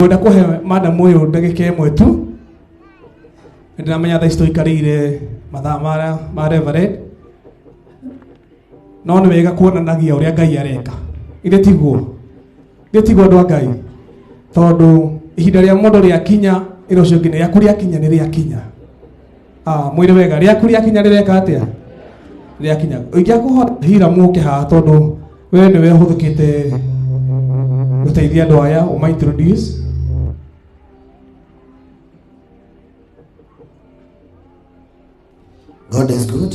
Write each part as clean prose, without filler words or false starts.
Ngwenda kũhe madam ũyũ ndagĩka ĩmwe tu. Nĩndĩramenya thaa ici tũikarĩire mathaa ma reverend, no nĩ wega kuonanagia ũrĩa Ngai areka. Ithe tiguo? Ithe tiguo andũ a Ngai? Tondũ ihinda rĩa mũndũ rĩakinya, ĩra ũcio ũngĩ nĩ rĩaku rĩakinya, nĩ rĩakinya. Mwĩre wega, rĩaku rĩakinya rĩreka atĩa? Rĩakinya. Ingĩakũhoya Hira mũke haha tondũ we nĩwe ũhũthĩkĩte gũteithia andũ aya, ũma introduce. God is good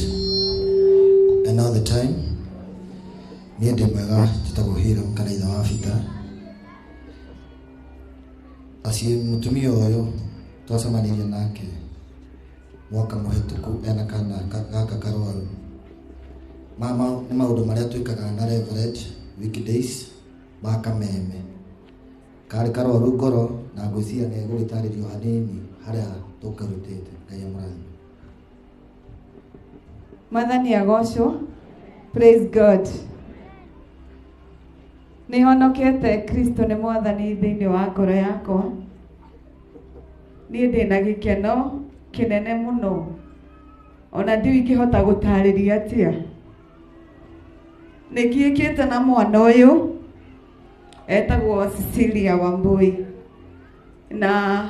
and all the time. Niĩ ndĩ mwega, njĩtagwo Hiram kana ithe wa Peter. Aciĩ mũtumia ũyũ twacemanirie nake mwaka mũhĩtũku ena kana gaka karwaru. Mama nĩ maũndũ marĩa twĩkaga na Reverend weekdays ma kameme. Karĩ karwaru ngoro na ngwĩciria nĩ egũgĩtarĩrio hanini harĩa tũkarutĩte. Ngai amũrathime. Mwathani agocwo. Praise God. Nĩ honokete, Kristo nĩ mwathani thĩinĩ wa ngoro yakwa. Niĩ ndĩna gĩkeno kĩnene mũno, ona ndiũ ingĩhota gũtarĩria atĩa. Nĩ ngiĩkĩte na mwana ũyũ etagwo Cecilia Wambui, na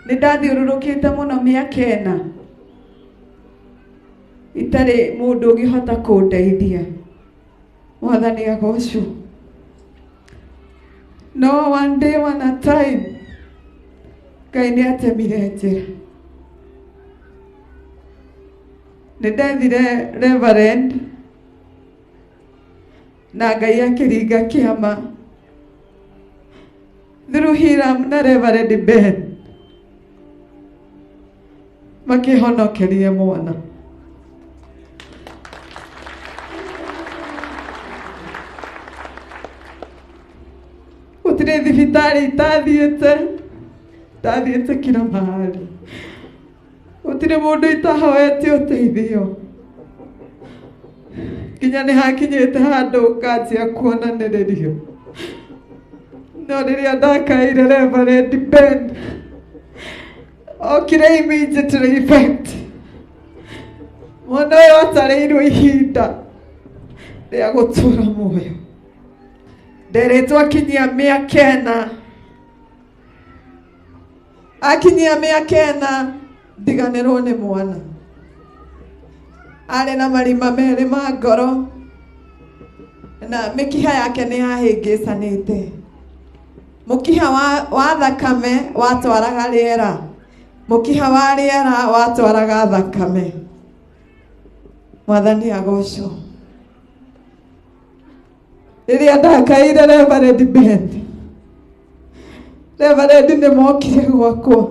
nĩ ndathiũrũrũkĩte mũno mĩaka ĩna itarĩ mũndũ ũngĩhota kũndeithia. Mwathani agocwo. No one day, one a time, Ngai nĩ atemire njĩra. Nĩ ndethire Reverend na Ngai akĩringa kĩama through Hiram na Reverend Ben makĩhonokeria mwana. Gũtirĩ thibitarĩ itathiĩte, ndathiĩte kila mahali. Gũtirĩ mũndũ itahoete ũteithio, nginya nĩ hakinyĩte handũ nganjia kuonanĩrĩrio. No rĩrĩa ndakaire Reverend Ben okire immediately effect. Mwana ũyũ atarĩirwo ihinda rĩa gũtũra muoyo, nderetwo akinyia mĩaka ĩna. Akinyia mĩaka ĩna ndiganĩrwo nĩ mwana. Arĩ na marima merĩ ma ngoro na mĩkiha yake nĩ yahĩngĩcanĩte. Mũkiha wa thakame watwaraga rĩera, mũkiha wa rĩera watwaraga thakame. Mwathani agocwo. Rĩrĩa ndakaire Reverend Ben, Reverend nĩ mokire gwakwa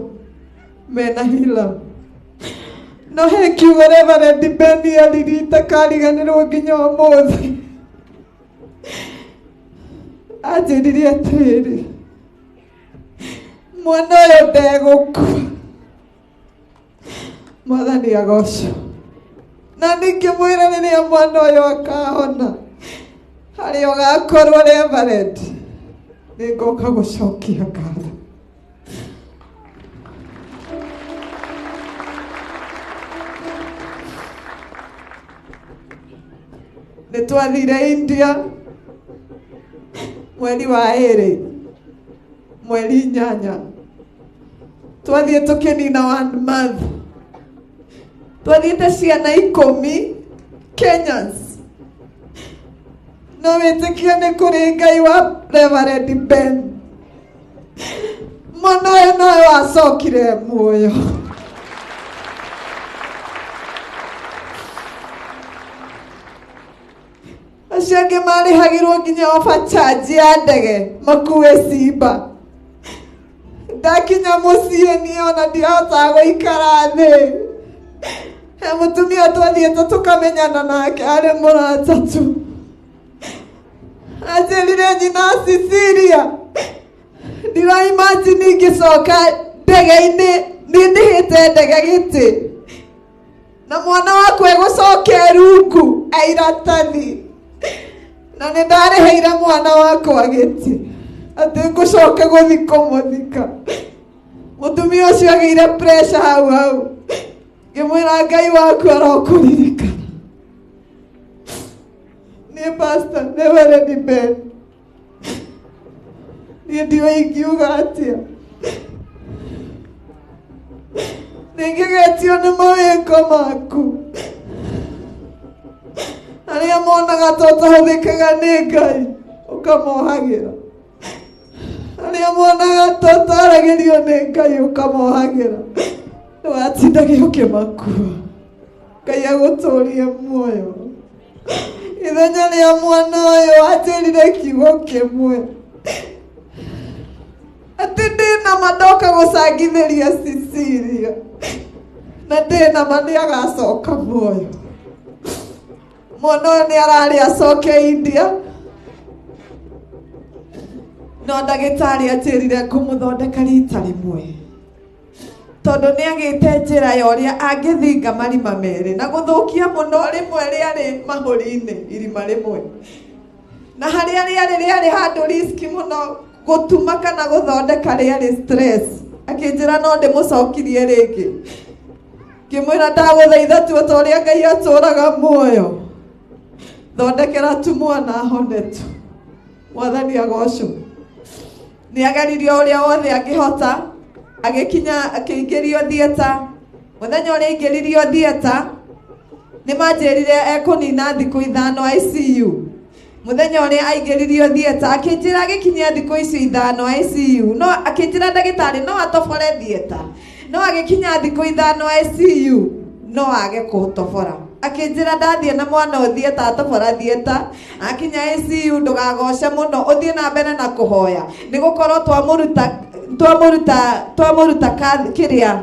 mena Hiram. No he kiugo Reverend Ben aririe itakariganĩrwo nginya ũmũthĩ. Anjĩrire atĩrĩrĩ, mwana ũyũ ndegũkua. Mwathani agocwo. Na ningĩmwĩra rĩrĩa mwana ũyũ akahona, harĩa ũgakorwo Reverend, nĩngoka gũcokia ngatho. Nĩ twathire India mweri wa ĩrĩ, mweri 8. Twathiĩ tũkĩnina one month. Twathiĩte ciana 10 Kenyans. No wĩtĩkie nĩ kũrĩ Ngai wa Reverend Ben. Mwana ũyũ nowe wacokire muoyo. Acio angĩ marĩhagĩrwo nginya overcharge ya ndege makue simba. Ndakinya mũciĩ niĩ ona ndiahotaga gũikara thĩ. He mũtumia twathiĩte tũkamenyana nake arĩ mũrata tu. Anjĩrire nyina Cecilia, ndira imagine ingĩcoka ndege-inĩ, nĩ ndĩhĩte ndege gĩtĩ na mwana wakwa egũcoka rungu airatathi, na nĩ ndarĩhĩire mwana wakwa gĩtĩ. Atĩ ngũcoka gũthiĩ kũmũthika. Mũtumia ũcio agĩire pressure hau hau. Ngĩmwĩra Ngai waku arokũririkana. Niĩ pastor, Reverend Ben. Niĩ ndiũĩ ingiuga atĩa. Nĩngegetio nĩ mawĩko maku. Arĩa monaga ta ũtahũthĩkaga nĩ Ngai, ũkamohagĩra. Arĩa monaga ta ũtaragĩrio nĩ Ngai, ũkamohagĩra. Ndũgatindage ũkĩmakua. Ngai agũtũrie muoyo. Ithenya rĩa mwana ũyũ anjĩrire kiugo kĩmwe. Atĩ ndĩna ma ndoka gũcangithĩria Cecilia. Na ndĩna ma nĩ agacoka muoyo. Mwana ũyũ nĩ ararĩ acoke India. No ndagĩtarĩ anjĩrire ngũmũthondeka rita rĩmwe. Tondũ nĩ agĩte njĩra ya ũrĩa angĩthinga marima merĩ na gũthũkia mũno rĩmwe rĩarĩ mahũri-inĩ irima rĩmwe. Na harĩa rĩarĩ rĩarĩ handũ riski mũno gũtuma kana gũthondeka rĩarĩ stress. Akĩnjĩra no ndĩmũcokirie rĩngĩ. Ngĩmwĩra ndagũthaitha tu ta ũrĩa Ngai atũraga muoyo. Thondekera tu mwana ahone tu. Mwathani agocwo. Nĩ ageririe ũrĩa wothe angĩhota, agĩkinya akĩingĩrio theatre. Mũthenya ũrĩa aingĩririo theatre, nĩ manjĩrire ekũnina thikũ ithano ICU. Mũthenya ũrĩa aingĩririo theatre, akĩnjĩra agĩkinyia thikũ icio ithano ICU, no akĩnjĩra ndagĩtarĩ no atobore theatre, no agĩkinya thikũ ithano ICU no age kũtobora. Akĩnjĩra ndathiĩ na mwana ũyũ theatre atobora theatre, akinya ICU ndũgagoce mũno, ũthiĩ na mbere na kũhoya, nĩ gũkorwo twamũruta kĩrĩa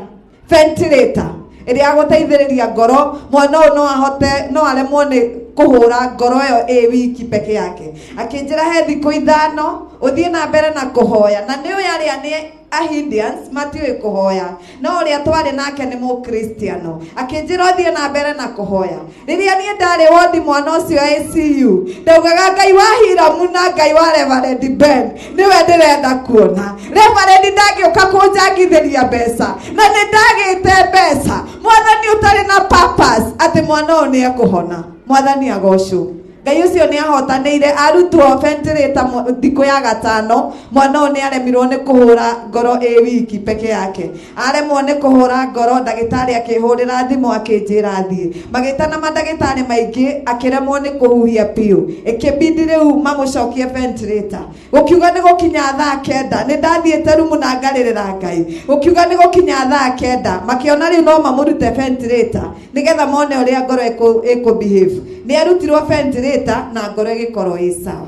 ventilator ĩrĩa agũteithĩrĩria ngoro, mwana ũyũ no ahote, no aremwo nĩ kũhũra ngoro ĩyo ĩ wiki peke yake. Akĩnjĩra he thikũ ithano ũthiĩ na mbere na kũhoya, na nĩ ũĩ arĩa nĩ Ahindians matiũĩ kũhoya, no ũrĩa twarĩ nake nĩ mũkristiano. Akĩnjĩra ũthiĩ na mbere na kũhoya. Rĩrĩa niĩ ndarĩ wondi mwana ũcio ICU, ndaugaga Ngai wa Hiramu na Ngai wa Reverend Ben nĩwe ndĩrenda kuona. Reverend ndangĩũka kũnjangithĩria mbeca, na nĩ ndagĩte mbeca. Mwathani ũtarĩ na purpose atĩ mwana ũyũ nĩ ekũhona. Mwathani agocwo. Ngai ũcio nĩ ahotanĩire arutwo ventilator thikũ ya gatano, mwana ũyũ nĩ aremirwo nĩ kũhũra ngoro ĩ wiki peke yake. Aremwo nĩ kũhũra ngoro, ndagĩtarĩ akĩhũrĩra thimũ akĩnjĩra thiĩ. Magĩtana mandagĩtarĩ maingĩ, akĩremwo nĩ kũhuhia biũ. Ĩkĩbidi rĩu mamũcokie ventilator. Gũkiuga nĩ gũkinya thaa kenda, nĩ ndathiĩte rumu na ngarĩrĩra Ngai. Gũkiuga nĩ gũkinya thaa kenda, makĩona rĩu no mamũrute ventilator nĩgetha mone ũrĩa ngoro ĩkũ behave. Nĩ arutirwo ventilator na ngoro ĩgĩkorwo ĩ sawa.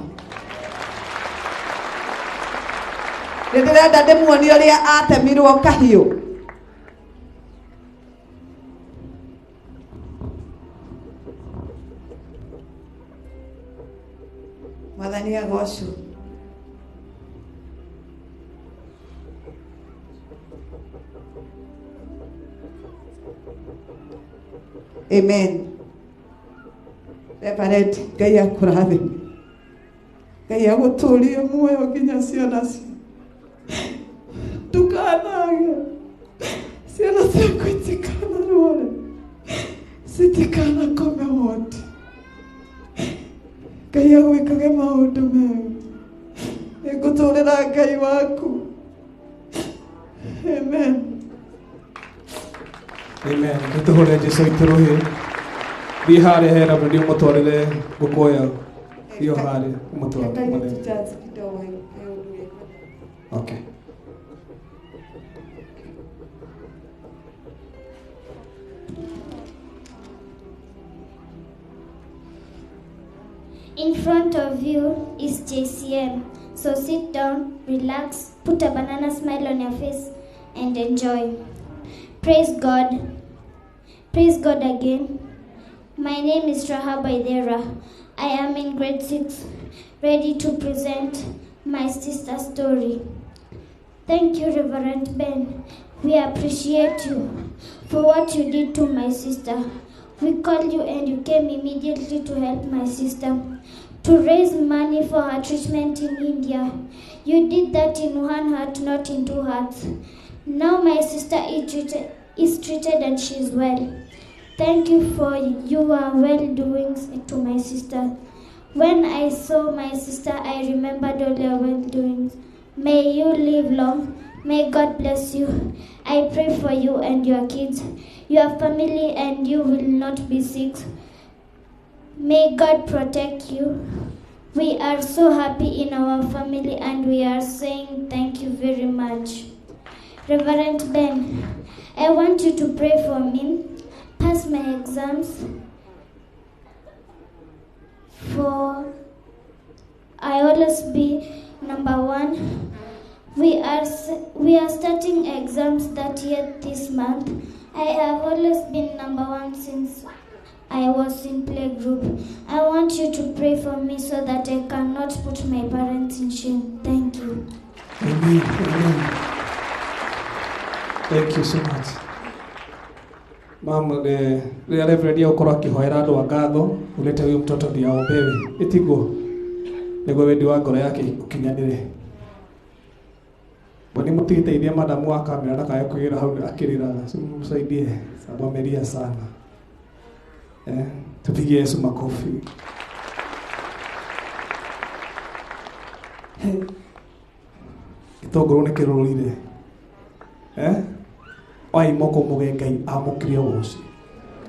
Nĩ ndĩrenda ndĩmuonie ũrĩa atemirwo kahiũ. Mwathani agocwo. Amen. Reverend, Ngai akũrathime. Ngai agũtũrie muoyo nginya ciana ciaku. Ndũkanage. Ciana ciaku itikanarware. Citikanakome wodi. Ngai agwĩkage maũndũ mega. Nĩngũtũrĩra Ngai waku. Amen. Amen. Nĩtũhũre Jesũ witũ rũhĩ. Thiĩ harĩa he Reverend ũmũtwarĩre ngũkũ ĩyo. Thiĩ o harĩa ũmũtwarĩre. Okay. In front of you is JCM. So sit down, relax, put a banana smile on your face and enjoy. Praise God. Praise God again. My name is Rahab Waithera. I am in grade 6, ready to present my sister's story. Thank you, Reverend Ben. We appreciate you for what you did to my sister. We called you and you came immediately to help my sister to raise money for her treatment in India. You did that in one heart, not in two hearts. Now my sister is treated and she is well. Thank you for your well doings to my sister. When I saw my sister, I remembered all your well doings. May you live long. May God bless you. I pray for you and your kids, your family, and you will not be sick. May God protect you. We are so happy in our family and we are saying thank you very much. Reverend Ben, I want you to pray for me, pass my exams, for I always be number one. We are starting exams 30th this month. I have always been number one since I was in playgroup. I want you to pray for me so that I cannot put my parents in shame. Thank you. Amen. Amen. Thank you so much. Mama, rĩrĩa Reverend egũkorwo akĩhoera andũ a ngatho, ũrete huyu mtoto ndiye aombewe. Ĩtiguo nĩguo wendi wa ngoro yake ũkinyanĩre. Bwana mũtigiteithie madamu wa kamera ndakae kwĩra hau akĩrĩraga. Msaidie sababu amelia sana. Tupigie Yesu makofi. Gĩtũngũrũ nĩ kĩrũrire. Oi moko muge Ngai amũkĩre ũgoci.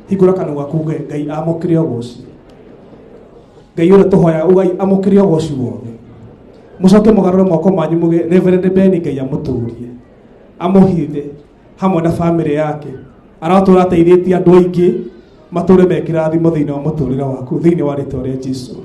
Hingũra kanua gaku uge Ngai amũkĩre ũgoci. Ngai ũrĩa tũhoyaga ugai amũkĩre ũgoci wothe. Mũcoke mũgarũre moko manyu muge Reverend Ben Ngai amũtũrie, amũhithe hamwe na famĩlĩ yake. Aratũra ateithĩtie andũ aingĩ matũre me kĩrathimo thĩinĩ wa mũtũrĩre waku thĩinĩ wa rĩtwa rĩa Jesũ.